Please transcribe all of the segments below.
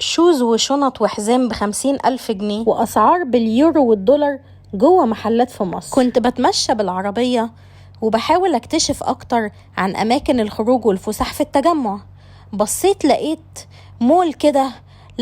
shoes وشنط وحزام ب50,000 جنيه وأسعار باليورو والدولار جوه محلات في مصر. كنت بتمشى بالعربية وبحاول اكتشف اكتر عن اماكن الخروج والفسح في التجمع. بصيت لقيت مول كده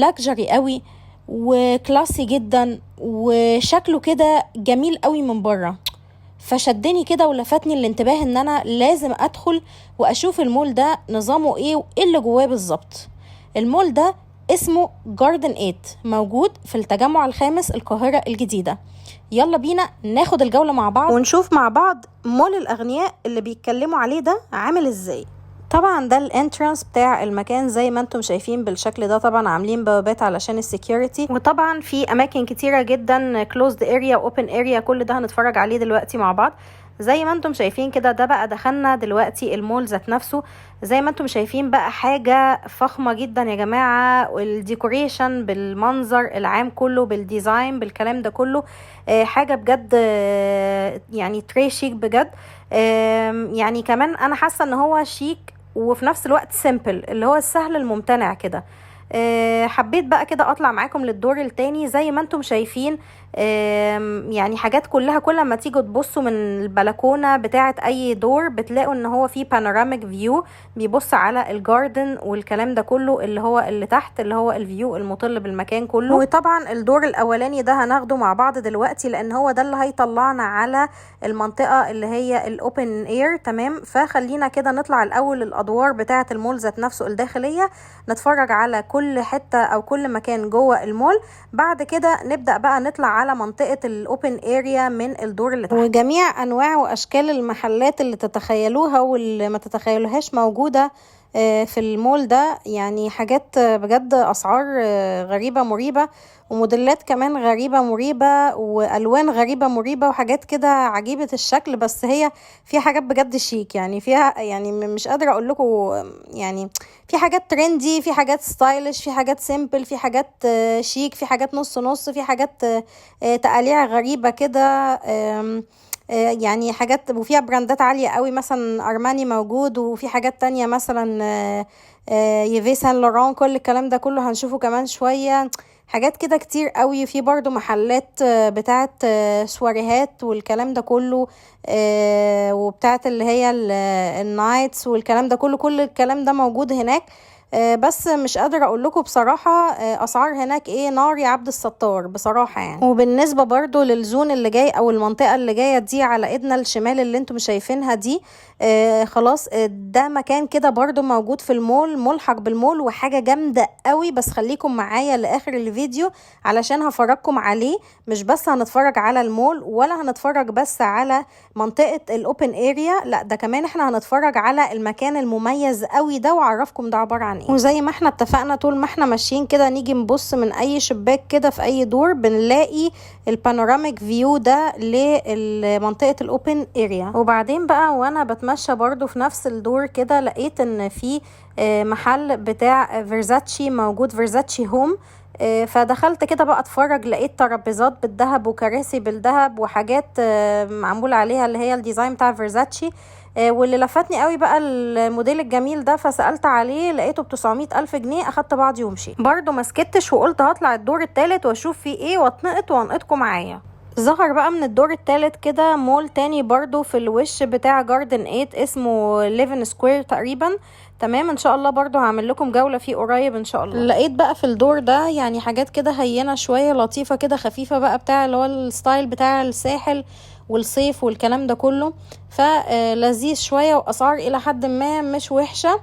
luxury قوي و classy جدا وشكله كده جميل قوي من بره، فشدني كده ولفتني الانتباه ان انا لازم ادخل واشوف المول ده نظامه ايه وايه اللي جواه بالظبط. المول ده اسمه Garden 8، موجود في التجمع الخامس، القاهرة الجديدة. يلا بينا ناخد الجولة مع بعض ونشوف مع بعض مول الأغنياء اللي بيتكلموا عليه ده عامل ازاي. طبعا ده ال entrance بتاع المكان زي ما انتم شايفين بالشكل ده، طبعا عاملين بوابات علشان ال security، وطبعا في اماكن كتيرة جدا closed area و open area، كل ده هنتفرج عليه دلوقتي مع بعض. زي ما انتم شايفين كده، ده بقى دخلنا دلوقتي المول ذات نفسه. زي ما انتم شايفين بقى حاجة فخمة جدا يا جماعة، وال decoration بالمنظر العام كله، بال design، بالكلام ده كله، حاجة بجد يعني très chic بجد. يعني كمان انا حاسة ان هو شيك وفي نفس الوقت simple، اللي هو السهل الممتنع كده. حبيت بقى كده اطلع معاكم للدور التاني. زي ما انتم شايفين، يعني حاجات كلها، كل ما تيجوا تبصوا من البلكونه بتاعه اي دور بتلاقوا ان هو في panoramic view بيبص على ال garden والكلام ده كله، اللي هو اللي تحت، اللي هو ال view المطل بالمكان كله. وطبعا الدور الاولاني ده هناخده مع بعض دلوقتي لان هو ده اللي هيطلعنا على المنطقة اللي هي ال open air، تمام. فخلينا كده نطلع الاول الادوار بتاعه المول ذات نفسه الداخليه، نتفرج على كل حتة او كل مكان جوه المول، بعد كده نبدا بقى نطلع على منطقة ال open area من الدور اللي تحت. وجميع انواع واشكال المحلات اللي تتخيلوها واللي ما تتخيلوهاش موجودة في المول ده. يعني حاجات بجد اسعار غريبة مريبه، وموديلات كمان غريبة مريبه، والوان غريبة مريبه، وحاجات كده عجيبة الشكل، بس هي في حاجات بجد شيك، يعني فيها يعني مش قادرة اقول لكم، يعني في حاجات trendy، في حاجات stylish، في حاجات simple، في حاجات شيك، في حاجات نص نص، في حاجات تقاليع غريبة كده، يعني حاجات وفيها براندات عالية قوي، مثلا أرماني موجود، وفي حاجات تانية مثلا ييف سان لوران. كل الكلام ده كله هنشوفه كمان شوية، حاجات كده كتير قوي. في برضو محلات بتاعت سواريهات والكلام ده كله، وبتاعت اللي هي ال nights والكلام ده كله، كل الكلام ده موجود هناك. بس مش قادرة اقول لكم بصراحة اسعار هناك ايه، نار يا عبد الستار بصراحة يعني. وبالنسبة برضو لل zone اللي جاي او المنطقة اللي جاية دي على ايدنا الشمال اللي انتم شايفينها دي، خلاص، ده مكان كده برضو موجود في المول، ملحق بالمول، وحاجة جامدة قوي. بس خليكم معايا لاخر الفيديو علشان هفرجكم عليه. مش بس هنتفرج على المول ولا هنتفرج بس على منطقة ال open area، لا ده كمان احنا هنتفرج على المكان المميز قوي ده واعرفكم ده عبارة عن ايه. وزي ما احنا اتفقنا طول ما احنا ماشيين كده نيجي نبص من اي شباك كده في اي دور بنلاقي ال panoramic view ده لمنطقة ال open area. وبعدين بقى وانا بتمشى برضو في نفس الدور كده لقيت ان في محل بتاع فيرزاتشي موجود، Versace Home. فدخلت كده بقى اتفرج، لقيت ترابيزات بالذهب وكراسي بالذهب وحاجات معمول عليها اللي هي ال design بتاع فيرزاتشي. واللي لفتني قوي بقى الموديل الجميل ده، فسألت عليه لقيته ب900,000 جنيه. اخدت بعضي ومشيت، برضو ما سكتش وقلت هطلع الدور التالت واشوف فيه ايه واتنقط وانقطكم معايا. ظهر بقى من الدور التالت كده مول تاني برضو في الوش بتاع Garden 8 اسمه Leven Square تقريبا، تمام. ان شاء الله برضو هعمل لكم جولة فيه قريب ان شاء الله. لقيت بقى في الدور ده يعني حاجات كده هينة شوية، لطيفة كده، خفيفة بقى، بتاع اللي هو ال style بتاع الساحل والصيف والكلام ده كله، فلذيذ شوية واسعار الى حد ما مش وحشة.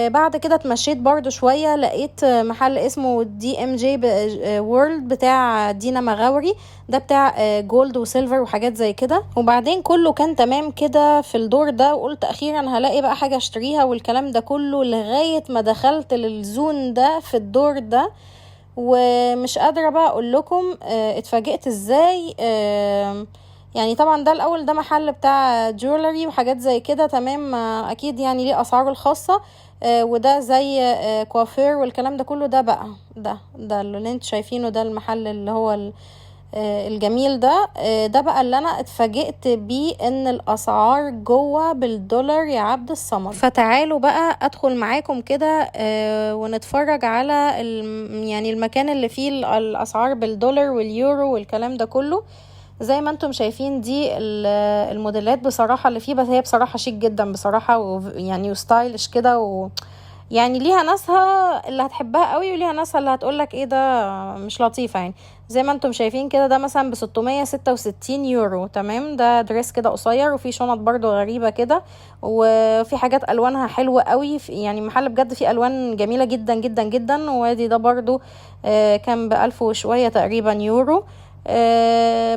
بعد كده اتمشيت برضو شوية، لقيت محل اسمه DMG World بتاع دينا مغاوري، ده بتاع gold و silver وحاجات زي كده. وبعدين كله كان تمام كده في الدور ده، وقلت اخيرا هلاقي بقى حاجة اشتريها والكلام ده كله، لغاية ما دخلت لل zone ده في الدور ده، ومش قادرة بقى اقول لكم اتفاجئت ازاي. يعني طبعا ده الاول ده محل بتاع jewelry وحاجات زي كده، تمام، اكيد يعني ليه اسعاره الخاصة. وده زي كوافير والكلام ده كله. ده بقى ده اللي انتوا شايفينه ده المحل اللي هو الجميل ده. ده بقى اللي انا اتفاجئت بيه، ان الاسعار جوه بالدولار يا عبد الصمد. فتعالوا بقى ادخل معاكم كده ونتفرج على يعني المكان اللي فيه الاسعار بالدولار واليورو والكلام ده كله. زي ما انتم شايفين دي الموديلات بصراحة اللي فيه، بس هي بصراحة شيك جدا بصراحة، يعني و stylish كده، يعني ليها ناسها اللي هتحبها قوي وليها ناسها اللي هتقولك ايه ده مش لطيفة. يعني زي ما انتم شايفين كده ده مثلا ب666 يورو، تمام. ده dress كده قصير، وفي شنط برضو غريبة كده، وفي حاجات الوانها حلوة قوي، يعني محل بجد فيه الوان جميلة جدا جدا جدا. وادي ده برضو كان ب1000 وشوية تقريبا يورو.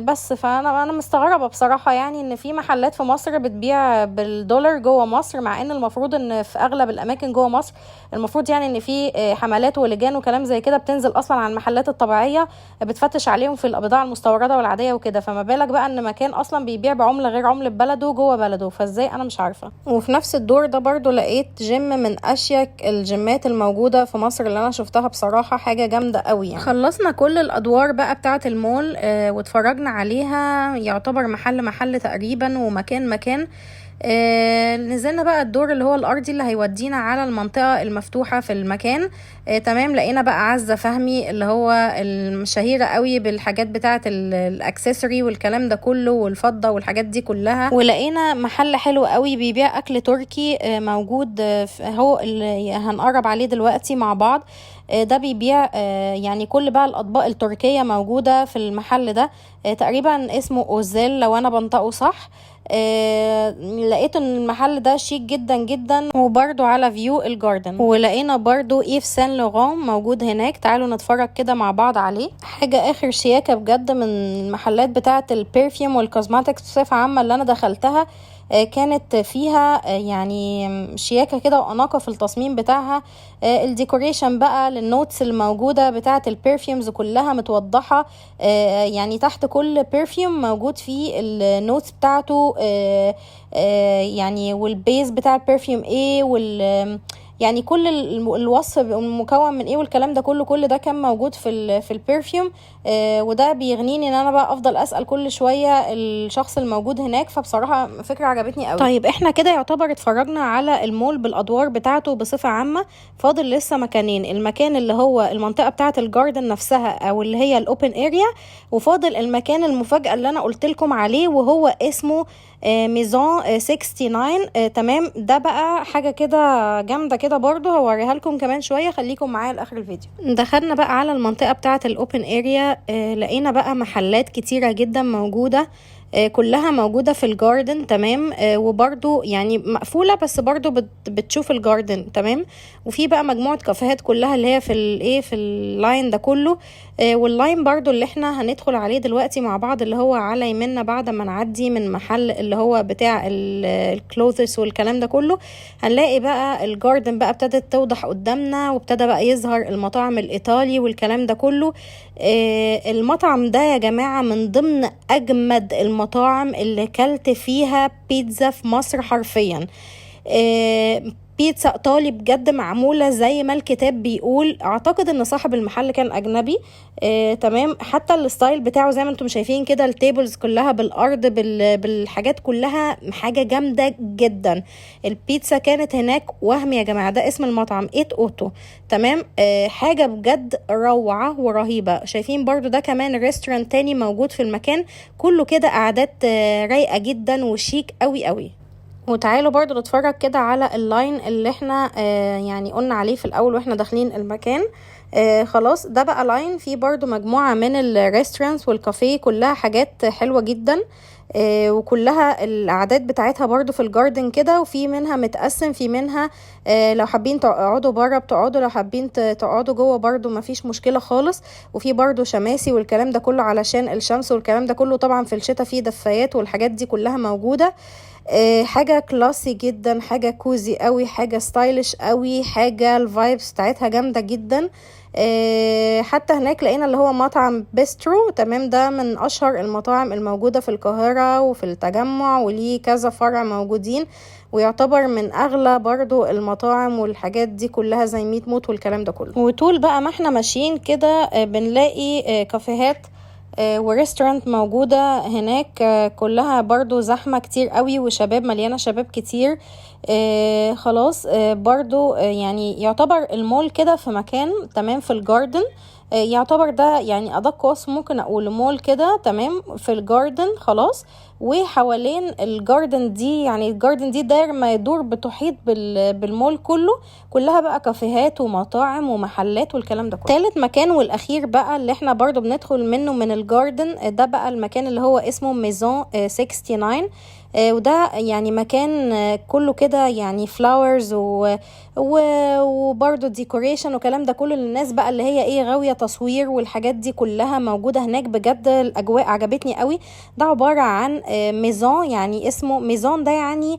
بس فانا مستغربة بصراحة، يعني ان في محلات في مصر بتبيع بالدولار جوه مصر، مع ان المفروض ان في اغلب الاماكن جوه مصر المفروض يعني ان في حملات ولجان وكلام زي كده بتنزل اصلا على المحلات الطبيعية بتفتش عليهم في البضاعة المستوردة والعادية وكده، فما بالك بقى ان مكان اصلا بيبيع بعملة غير عملة بلده جوه بلده، فازاي انا مش عارفة. وفي نفس الدور ده برضو لقيت جيم من اشيك الجيمات الموجودة في مصر اللي انا شفتها بصراحة، حاجة جامدة قوي يعني. خلصنا كل الادوار بقى بتاعة المول، واتفرجنا عليها، يعتبر محل محل تقريبا ومكان مكان. نزلنا بقى الدور اللي هو الارضي اللي هيودينا على المنطقة المفتوحة في المكان. تمام. لقينا بقى عزة فهمي اللي هو الشهيرة قوي بالحاجات بتاعة ال accessory والكلام ده كله والفضة والحاجات دي كلها. ولقينا محل حلو قوي بيبيع اكل تركي، موجود، هو اللي هنقرب عليه دلوقتي مع بعض. ده بيبيع، يعني كل بقى الاطباق التركية موجودة في المحل ده. تقريبا اسمه اوزيل لو انا بنطقه صح. لقيت ان المحل ده شيك جدا جدا، وبرده على view ال garden. ولقينا برده ايف سان لوران موجود هناك، تعالوا نتفرج كده مع بعض عليه. حاجة اخر شياكة بجد من المحلات بتاعة ال perfume وال cosmetics بصفة عامة اللي انا دخلتها، كانت فيها، يعني شياكة كده وأناقة في التصميم بتاعها. ال decoration بقى لل notes الموجودة بتاعة ال perfumes كلها متوضحة، يعني تحت كل perfume موجود فيه ال notes بتاعته، يعني وال base بتاع ال perfume ايه، وال يعني كل الوصف مكون من ايه والكلام ده كله، كل ده كان موجود في ال perfume. وده بيغنيني ان انا بقى افضل اسال كل شوية الشخص الموجود هناك، فبصراحة فكرة عجبتني قوي. طيب احنا كده يعتبر اتفرجنا على المول بالادوار بتاعته بصفة عامة، فاضل لسه مكانين، المكان اللي هو المنطقة بتاعه ال garden نفسها او اللي هي ال open area، وفاضل المكان المفاجاة اللي انا قلت لكم عليه وهو اسمه، ميزون، 69. تمام. ده بقى حاجة كده جامدة كده برضو هوريها لكم كمان شوية، خليكم معايا لاخر الفيديو. دخلنا بقى على المنطقة بتاعه ال open area، لقينا بقى محلات كتيرة جدا موجودة، كلها موجودة في ال garden، تمام. وبرضو يعني مقفولة بس برضو بتشوف ال garden، تمام. وفي بقى مجموعة كافيهات كلها اللي هي في ال line ده كله، وال line برضو اللي احنا هندخل عليه دلوقتي مع بعض اللي هو على يمنا بعد ما نعدي من محل اللي هو بتاع ال clothes والكلام ده كله، هنلاقي بقى ال garden بقى ابتدت توضح قدامنا، وابتدى بقى يظهر المطاعم الايطالي والكلام ده كله. المطعم ده يا جماعة من ضمن اجمد المطاعم اللي كلت فيها بيتزا في مصر حرفيا. بيتزا ايطالي بجد معمولة زي ما الكتاب بيقول. اعتقد ان صاحب المحل كان اجنبي، تمام. حتى ال style بتاعه زي ما انتم شايفين كده، ال tables كلها بالارض بالحاجات كلها، حاجة جامدة جدا. البيتزا كانت هناك وهم يا جماعة. ده اسم المطعم ايت اوتو، تمام. حاجة بجد روعه ورهيبه. شايفين برضو ده كمان restaurant تاني موجود في المكان، كله كده قعدات، رايقة جدا وشيك قوي قوي. وتعالوا برضو نتفرج كده على ال line اللي احنا، قلنا عليه في الاول واحنا داخلين المكان. خلاص ده بقى line فيه برضو مجموعة من ال restaurants والكافيه، كلها حاجات حلوة جدا، وكلها الأعداد بتاعتها برضو في ال garden كده، وفي منها متقسم، في منها، لو حابين تقعدوا بره بتقعدوا، لو حابين تقعدوا جوه برضو مفيش مشكلة خالص. وفي برضو شماسي والكلام ده كله علشان الشمس والكلام ده كله. طبعا في الشتاء في دفايات والحاجات دي كلها موجودة. حاجة classy جدا، حاجة cozy قوي، حاجة stylish قوي، حاجة ال vibes بتاعتها جامدة جدا. حتى هناك لقينا اللي هو مطعم بيسترو، تمام. ده من اشهر المطاعم الموجودة في القاهرة وفي التجمع، وليه كذا فرع موجودين، ويعتبر من اغلى برضو المطاعم والحاجات دي كلها زي ميت موت والكلام ده كله. وطول بقى ما احنا ماشيين كده، بنلاقي كافيهات، و restaurant موجودة هناك، كلها برضو زحمة كتير قوي وشباب، مليانة شباب كتير. خلاص، برضو يعني يعتبر المول كده في مكان، تمام، في ال garden. يعتبر ده يعني ادق وصف ممكن اقول، مول كده، تمام، في ال garden. خلاص، وحوالين ال garden دي، يعني ال garden دي داير ما يدور بتحيط بالمول كله، كلها بقى كافيهات ومطاعم ومحلات والكلام ده كله. تالت مكان والاخير بقى اللي احنا برضو بندخل منه من ال garden، ده بقى المكان اللي هو اسمه Maison 69. وده يعني مكان كله كده يعني flowers وبرضه decoration وكلام ده كله للناس بقى اللي هي ايه غاوية تصوير والحاجات دي كلها موجودة هناك. بجد الأجواء عجبتني قوي. ده عبارة عن maison، يعني اسمه maison ده يعني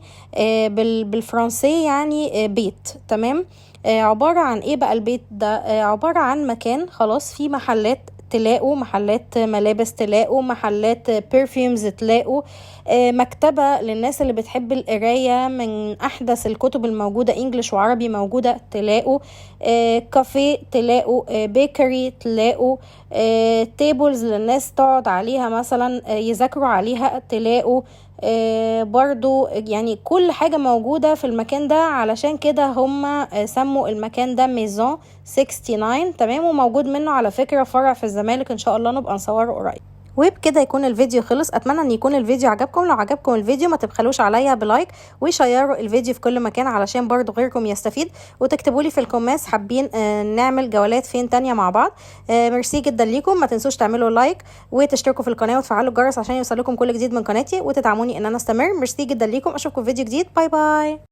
بالفرنسي يعني بيت، تمام. عبارة عن ايه بقى البيت ده؟ عبارة عن مكان خلاص فيه محلات، تلاقوا محلات ملابس، تلاقوا محلات perfumes، تلاقوا مكتبة للناس اللي بتحب القراية من أحدث الكتب الموجودة، English وعربي موجودة، تلاقوا كافيه، تلاقوا bakery، تلاقوا tables للناس تقعد عليها مثلا، يذاكروا عليها، تلاقوا برضو يعني كل حاجة موجودة في المكان ده. علشان كده هم سموا المكان ده Maison 69، تمام. وموجود منه على فكرة فرع في الزمالك، ان شاء الله نبقى نصوره قريب. وبكده يكون الفيديو خلص. اتمنى ان يكون الفيديو عجبكم. لو عجبكم الفيديو ما تبخلوش عليا ب like وشيروا الفيديو في كل مكان علشان برضو غيركم يستفيد، وتكتبوا لي في ال comments حابين نعمل جولات فين تانية مع بعض. ميرسي جدا ليكم. ما تنسوش تعملوا like وتشتركوا في القناة وتفعلوا الجرس عشان يوصلكم كل جديد من قناتي وتدعموني ان انا استمر. ميرسي جدا ليكم، اشوفكم في فيديو جديد. bye bye.